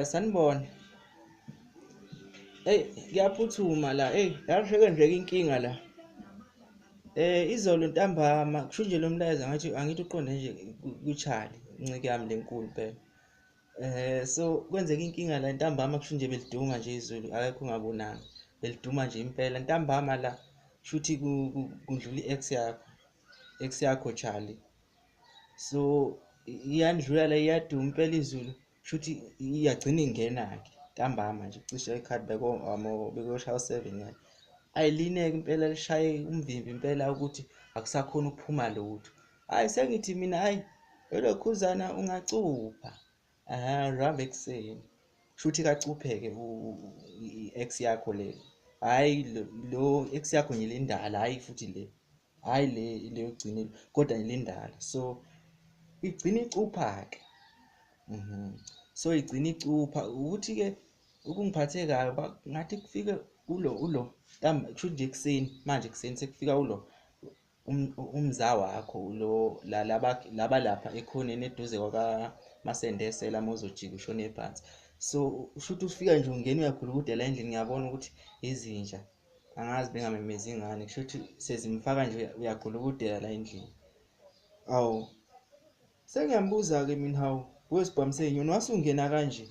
Sanibona. Eyi, kuyaphuthuma la. Eyi, yasheke nje inkinga la. Izolo ntambama kusho nje lo mlayezo ngathi angithi uqonde nje kuCharlie, inceke yami lenkulu impela. So kwenzeka inkinga la ntambama kusho nje beliduma nje izulu, akekho ongabonanga. Beliduma nje impela ntambama la kushuthi kundlula i-ex yakho, ex yakho Charlie. So iyandlula la iyaduma impela izulu. Shuthi iyagcina ingena-ke ntambama nje cishe ekhadi bekuyoshaya u-7 kanje. Ayilineke impela lishaye umvimbi impela ukuthi akusakhona ukuphuma lutho. Hhayi sengithi mina hhayi elokhuzana ungacupha uhambe ekuseni. Shuthi kacupheke i-ex yakho le. Hhayi lo ex yakho nje le ndala, hhayi futhi le. Hhayi le le yokugcinile kodwa le ndala. So igcina icupha-ke. So igcina icupha ukuthi-ke ukungiphathe kabi ngathi kufike ulo ulo kushuthi nje ekuseni manje ekuseni sekufika ulo umza wakho lo laba laba lapha ekhoneni eduze kwakaMasendese la mawuzojika ushone phansi. So shuthi ufika nje ungena uyagulukudela endlini ngiyabona ukuthi izinja angazi bengamemezi ngani kushuthi sezimfaka nje uyagulukudela la endlini. Awu sengiyambuza-ke mina hawu wesibhamu seyinyoni wasungena kanje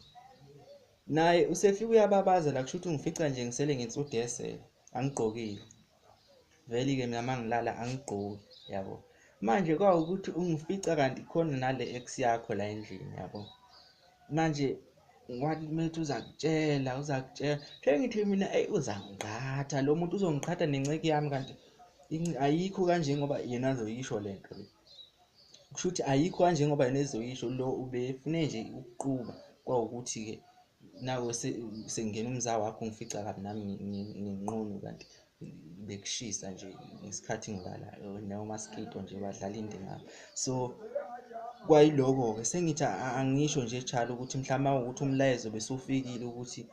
naye usefika uyababaza la kushuthi ungifica nje ngisele ngensudesela angigqokile vele-ke mina uma ngilala angigqoki yabo. Manje kwawukuthi ungifica kanti khona nale ex yakho la endlini yabo. Manje wathi methi uzakutshela uzakutshela sengithi mina eyi uzangiqhatha lo muntu uzongiqhatha nenceke yami kanti ayikho kanje ngoba yena azoyisho le nto le. Kusho ukuthi ayikho kanje ngoba yena ezoyisho lo ubefune nje ukuquba kwawukuthi-ke nawe sengena umza wakho ngifica kabi nami nginqunu kanti bekushisa nje ngesikhathi ngilala nomaskito nje badlala indima. So kwayiloko-ke sengithi angisho nje Charlie ukuthi mhlawumbe ukuthi umlayezo besufikile ukuthi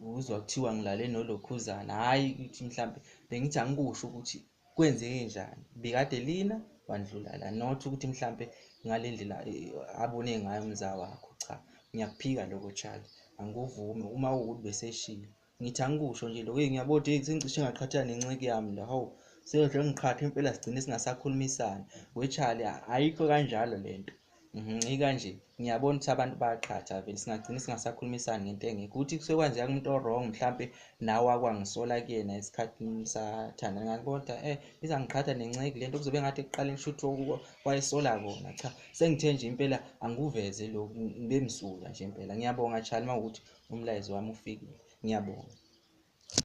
uzwa kuthiwa ngilale nolokhuzana, hhayi ukuthi mhlampe bengithi angikusho ukuthi kwenzeke njani bekade lina wandlula la, not ukuthi mhlampe ngale ndlela abone ngayo umza wakho. Cha, ngiyakuphika lokho Charlie, angikuvumi uma kuwukuthi beseshilo. Ngithi angikusho nje lokho, ngiyabona ukuthi sengicishe ngaqhathana nenceke yami la, hawu seyodle ngiqhathe impela sigcine singasakhulumisani. We Charlie, ayikho kanjalo le nto. Ikanje ngiyabona ukuthi abantu bayaqhatha vele singagcina singasakhulumisani ngento engekho. Ukuthi kusuke kwenzeka kumuntu o-wrong mhlampe nawe wakwangisola kuyena isikhathi nisathandana ngani, kodwa izangiqhatha nenceke lento kuzobe ngathi ekuqaleni shuthi wayesola kona. Cha, sengithe nje impela angikuveze lokhu ngibe msulwa nje impela. Ngiyabonga Charlie uma kuwukuthi umlayezo wami ufikile. Ngiyabonga.